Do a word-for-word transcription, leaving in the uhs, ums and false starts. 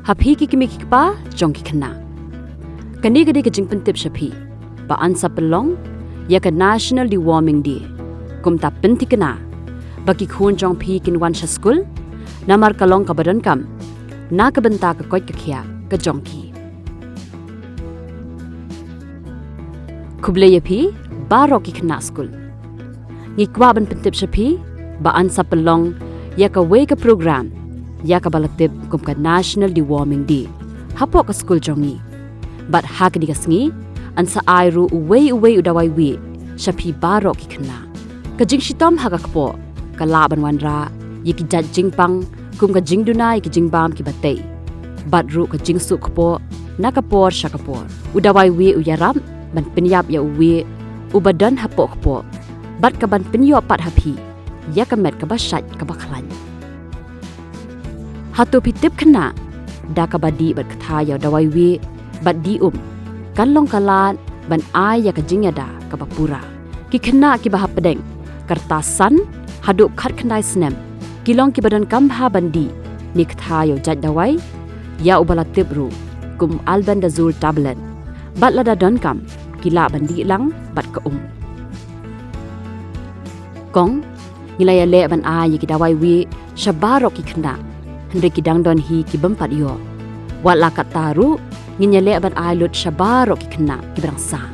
Ha phi ki kmie ki kpa jong ki khynnah, kane ka dei ka jingpyntip sha phi ba yn sa pynlong ïa ka National Deworming Day. Kumta pynthikna ba ki khun jong phi kin wan sha skul, namar ka long kaba donkam na ka bynta ka koit ka khiah ka jong ki. Khublei ïa phi baroh ki khynnah skul. Ngi kwah ban pyntip sha phi ba yn sa pynlong ïa kawei ka program ïa kaba la tip kum ka National Deworming Day hapoh ka skul jong ngi. Bad ha kane ka sngi yn sa ai ruh uwei uwei u dawai wieh sha phi baroh ki khynnah. Ka jingshitom ha ka kpoh ka lah ban wanrah ïa ki jait jingpang kum ka jingduna ïa ki jingbam kiba tei bad ruh ka jingsuk kpoh na ka por sha ka por. U dawai wieh u ïarap ban pynïap ïa u wieh uba don hapoh kpoh bad ka ban pynïoh pat ha phi ïa ka met kaba shait kaba khlaiñ. Hato phi tip khynnah, da kaba dih bad ktha ïa u dawai wieh bad dih um kan long ka lad ban ai ïa ka jingïada kaba pura. Ki khynnah kiba hapdeng ka rta san haduh khatkhyndai snem ki long kiba donkam bha ban dih ne ktha ïa u jait dawai ïa uba la tip ruh kum albendazole tablet. Bad lada donkam ki lah ban dih lang bad ka um. Kong, ngi la ïaleh ban ai ïa ki dawai wieh sha baroh ki khynnah, hynrei ki dang don hi ki bym pat ïoh. Wat la katta ruh ngin ïaleh ban ai lut sha baroh ki khynnah kiba dang sah.